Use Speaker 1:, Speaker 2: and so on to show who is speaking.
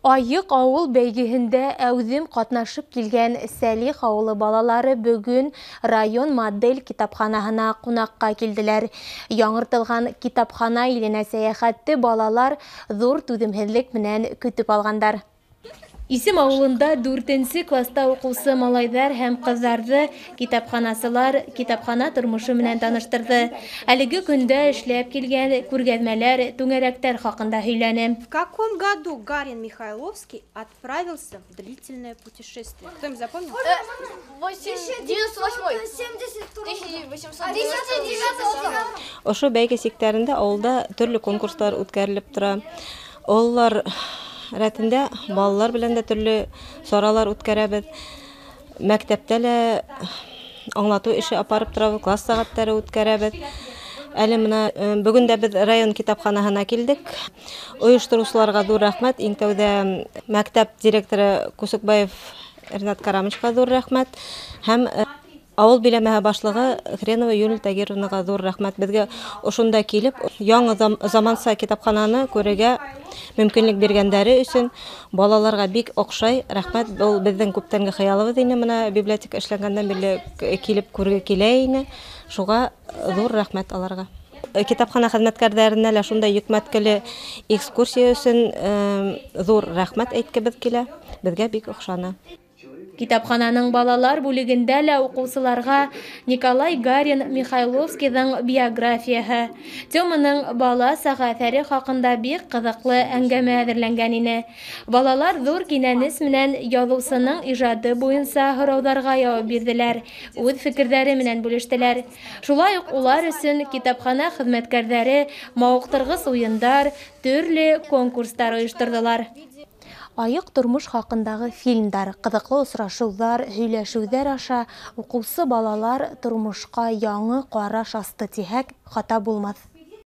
Speaker 1: Айыҡ ауыл бәйгеһендә әүҙем ҡатнашып килгән Сәлих ауылы балалары бөгөн район модель китапханаһына ҡунаҡҡа килделәр. Яңыртылған китапхана иленә сәйәхәтте балалар ҙур түҙемһеҙлек менән көтөп алғандар. Исем ауылында 4-нсе класста уҡыусы малайҙар һәм ҡыҙҙарҙы китапханасылар китапхана тормошо менән таныштырҙы. Әлеге көндә эшләп килгән күргәҙмәләр, түңәрәктәр хаҡында һөйләне.
Speaker 2: В каком году Гарин Михайловский отправился в длительное путешествие? Кто-нибудь запомнил?
Speaker 3: 98. 1899.
Speaker 4: Ошо бәйге сиктәрендә ауылда төрлө конкурстар үткәрелеп тора. Ололар рәтендә балалар белән дә төрлө саралар үткәрәбеҙ. Мәктәптә лә аңлатыу эше апарып торабыҙ, класс сәғәттәре үткәрәбеҙ. Әле мына бөгөн дә беҙ район китапханаһына килдек. Ойоштороусыларға ҙур рәхмәт. Иң тәүҙә мәктәп директоры Кусукбаев Ринат Карамовичҡа ҙур рәхмәт һәм ауыл биләмәһе башлығы Хренова Юлия Тагировнаға ҙур рәхмәт. Беҙгә ошонда килеп яңы заманса китапхананы күрергә мөмкинлек биргәндәре өсөн балаларға бик оҡшай. Рәхмәт. Был беҙҙең күптәнге хыялыбыҙ ине, мына библиотека эшләгәндән бирле килеп күргә килә ине. Шуға ҙур рәхмәт аларға. Китапхана хеҙмәткәрҙәренә лә шундай йөкмәткеле экскурсия өсөн ҙур рәхмәт әйткебеҙ килә. Беҙгә бик оҡшаны.
Speaker 1: Китапхананың балалар бүлегендә лә уҡыусыларға Николай Гарин Михайловскийҙың биографияһы, теманың бала саға әҫәре хаҡында бик ҡыҙыҡлы әңгәмә әҙерләнгән ине. Балалар ҙур кинәнес менән яҙыусының ижады буйынса һорауҙарға яуап бирҙеләр, үҙ фекерҙәре менән бүлештеләр. Шулай уҡ улар өсөн китапхана хеҙмәткәрҙәре мауыҡтырғыс уйындар, төрлө конкурстар ойошторҙолар. Айыҡ тормош хаҡындағы фильмдар, ҡыҙыҡлы осрашыуҙар, һөйләшеүҙәр аша уҡыусы балалар тормошҡа яңы ҡараш асты тиһәк, хата булмаҫ.